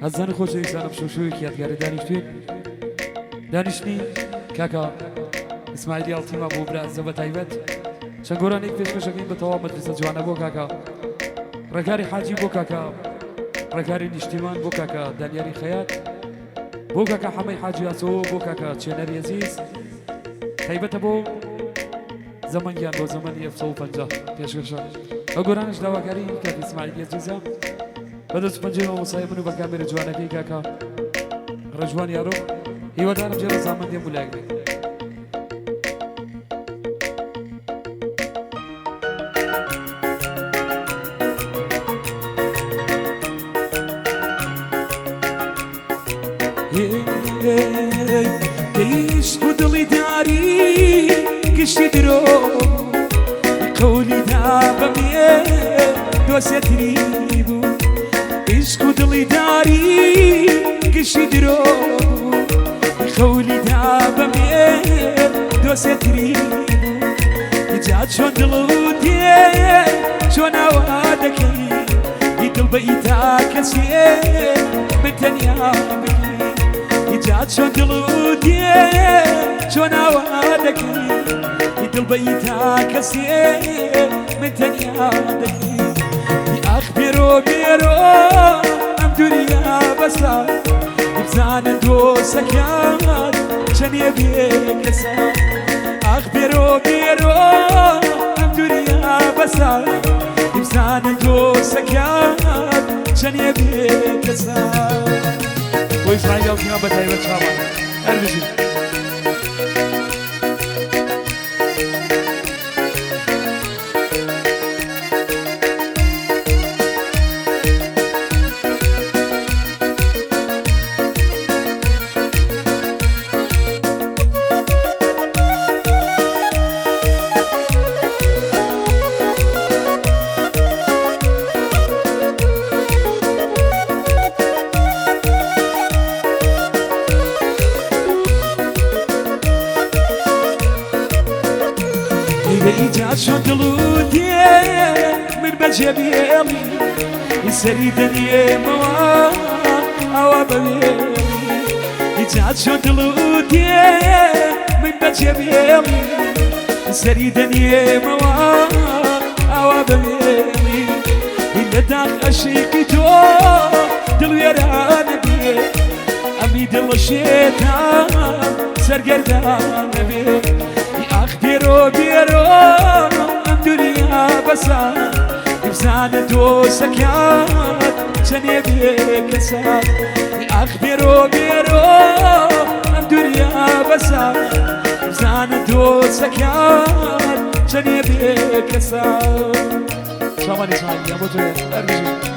ئازیزان و خۆشەویستانم شەو شەوێکی یادگاری دانیشتوین دانیشتنی کاکە ئیسماعیلی ئەڵتیما بۆ برا ئەزیزە بە تایبەت چەند گۆرانێک پێشکەشەکەین بە تەواو مەجلیسە جوانە بۆ کاکە ڕێکاری حاجی بۆ کاکە ڕێکاری نیشتیمان بۆ کاکە دانیاری خەیات بۆ کاکە حەمەی حاجی ئاسۆ بۆ کاکە چێنەری ئەزیز تایبەتە بۆ زەمەن گیان بۆ زەمەنی 750 پێشکەشە ئەو گۆرانش داواکاری کاک ئیسماعیل ئەزیزە بە دەست پەنجەی مامۆستای من و بە کامێرە جوانەکەی کاکە ڕێژوان یارۆ هیوادارم جێ ڕەزامەندی هەموو لایەک بێت. عشق و دڵی داری گشتی درۆ قەولی دا بە مێ دۆسێتری بوو عشق و دڵی داری گشتی درۆ خەولی دا بە مێ دۆسێتری بوو جا چۆن دڵ و دێ چۆن ئاوا دەکەی دڵ بە ئیتا کەسێ من تەنیا بکەی جا چۆن دڵ و دێ چۆن ئاوا دەکەی دڵ بە ئیتا کەسێ من تەنیا دەکەی ئاخ بێرۆ بێرۆ ئەم دنیا بەسا بزانە دۆسەکان چەندێ بێ کەسە ئاخ بێرۆ بێرۆ ئەم دنیا بەسا بزانە دۆسەکان چەندێ بێ کەسە بۆ ئیسماعیل ئەڵتیما بە تایبەت چاوان هەر بژین. ئیجا چۆن دڵ و دێ من بەجێ بێڵی سەری دەنێمەوە ئاوا بەوێڵی ئیجا چۆن دڵ و دێ من بەجێ بێڵی سەری دەنێمەوە ئاوا بەوێڵی لە داخ ئەشیقی تۆ دڵ وێرانە بێ ئەمی دڵ شێتان سەرگەردانە بێ ئاخ بێرۆ بێرۆ ئەم دنیا بەسا بزانە دۆسەکان چەنێ بێ کەسە ئاخ بێرۆ بێرۆ ئەم دنیا بەسا بزانە دۆسەکان چەنێ بێ کەسە چاوان ئیسماعیل گیان بۆ تۆیە هەر بژین.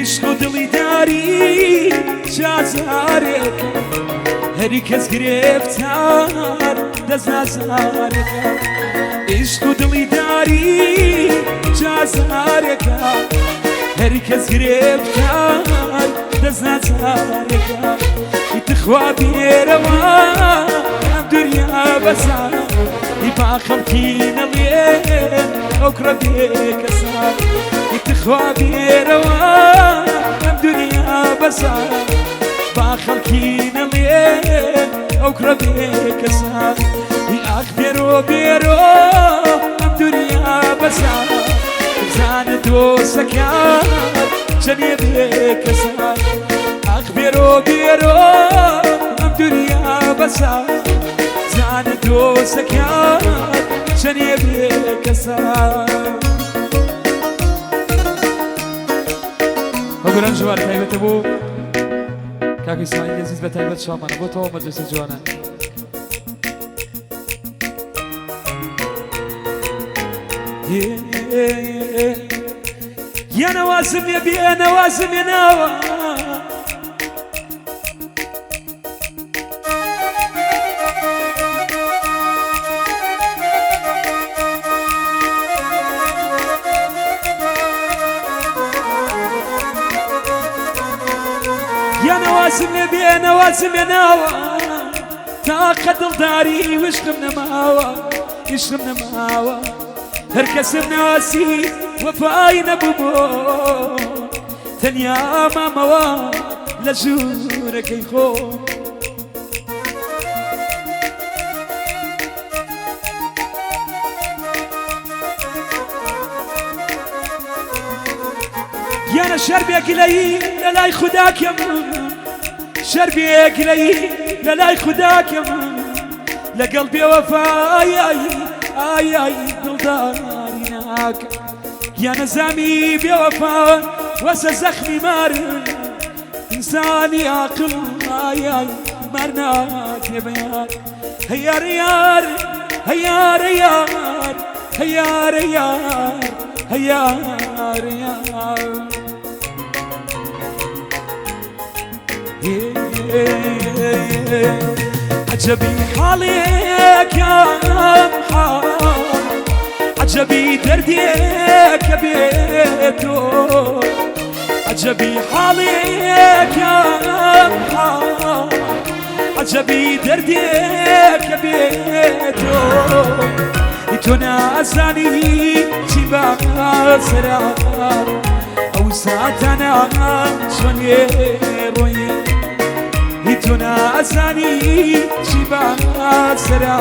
عشق و دڵی داری چازارێکە هەری کەس گرفتار دەست نازارێکە عشق و دڵی داری چازارێکە هەری کەس گرفتار دەست نازارێکە تخوا بێرەوە ئەم دنیا بەسا با خەڵکی نەڵێن ئەو کوڕە بێکەسە تخوا بێرەوە ئەم دنیا بەسا با خەڵکی نەڵێن ئەو کوڕە بێکەسە ئاخ بێرۆ بێرۆ ئەم دنیا بەسا بزانە دۆسەکان چەنێ بێکەسە ئاخ بێرۆ بێرۆ ئەم دنیا بەسا زانە دۆسەکان چەنێ بێکەسە بە گۆران ژوار تایبەتە بۆ کاک ئیسماعیل ئەزیز بە تایبەت شامانە بۆ تەواو مەدرەسە جوانە. گیانە وازم لێ بێنە وازم لێ ناوە گیانە وازم لێ بێنە وازم لێ ناوە تاقە دڵداری وشکم نەماوە عشقم نەماوە هەر کەسم ناسی وەفای نەبوو بۆ تەنیا مامەوە لە ژوورەکەی خۆ. گیانە شەربێ گلەیی لە لای خودا کەم شەربێ گلەیی لە لای خودا کەم لەگەڵ بێوەفای ئای ئای دڵداری ناکەم گیانە زامی بێوەفا وەسە زەخمی مارن ئینسانی ئاقڵ ئای ئای مار ناکرێ بە یار هەیار یار هەیار یار هەیار یار هەیار یار عجبی حاڵێکم حاڵ عجبی دەردێکە بێتۆ عجبی حاڵێکم حاڵ عجبی دەردێکە بێتۆ تۆ نازانی چی بەسەرا ئەو ساتانە چۆنێ ڕۆیی تۆ نازانی چی بەسەرا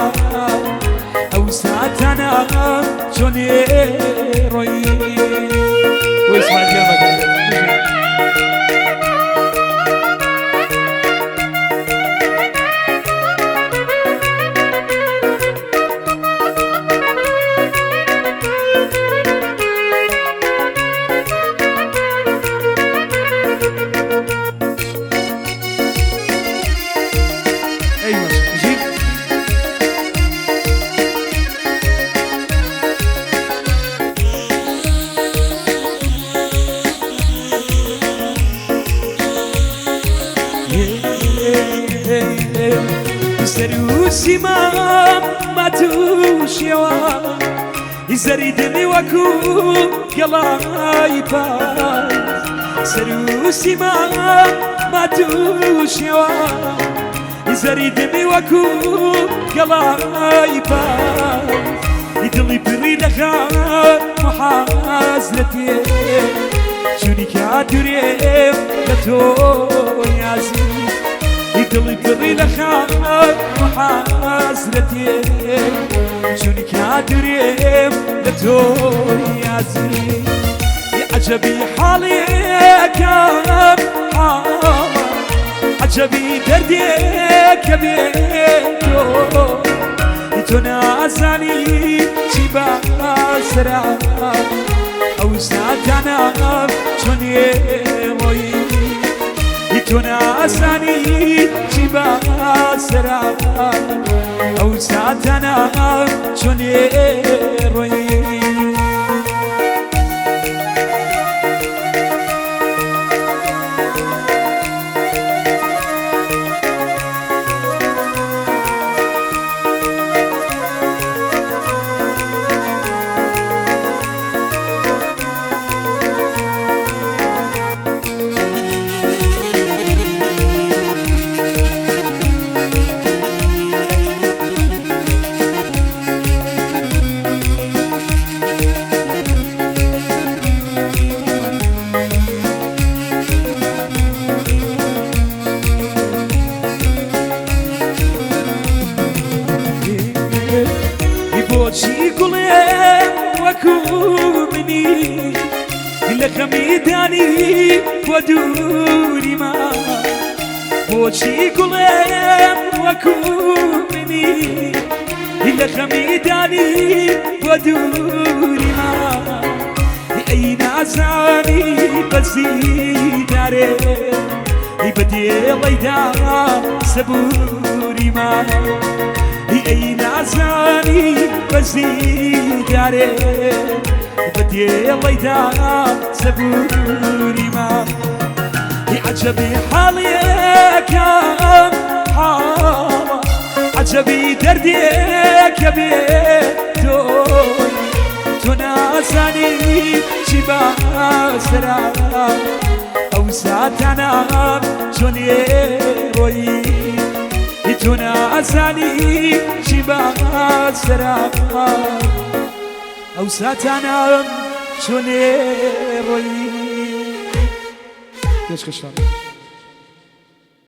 ئەو ساتانە چۆنێ ڕۆیی. بۆ ئیسماعیل گیان بەتایبەت. ئەی مەش ژیر. سەر و سیمام ماتووشیەوە زەری دڵی وەکو گەڵای پایز سەر و سیمام ماتووشیەوە زەری دڵی وەکو گەڵای پایز دڵی پڕی لە غەم و حەزرەتێ چونی کاتورێم لە تۆ یازی دڵی پڕی لە خەم و حەزرەتێ چونی کاتورێم لە تۆ یازی عجبی حاڵێکم حاڵ عجبی دەردێکە بێ تۆ تۆ نازانی چی بەسەرا ئەو ساتانە چۆنێ ڕۆیی تۆ نازانی چی بەسەرا ئەو ساتانە چۆنێ ڕۆیی. بۆچی گوڵێ وەکو منی لە خەمیدانی بۆ دووری ما بۆچی گوڵێم وەکو منی لە خەمیدانی بۆ دووری ما ئەی نازانی بەزیدارێ بە بە دێڵەیدا سەبووریما ئەی نازانی بەزیدارێ بە دێڵەیدا سەبووریما عەجەبی حاڵیەکەم حاڵە عەجەبی دەردێکە بێ تۆی تۆ نازانی چی بەسەرا ئەو ساتانام چۆنێ ڕۆیی تۆ نازانی چی بەسەرا ئەو ساتانام چۆنێ ڕۆیی پێشکەشتان.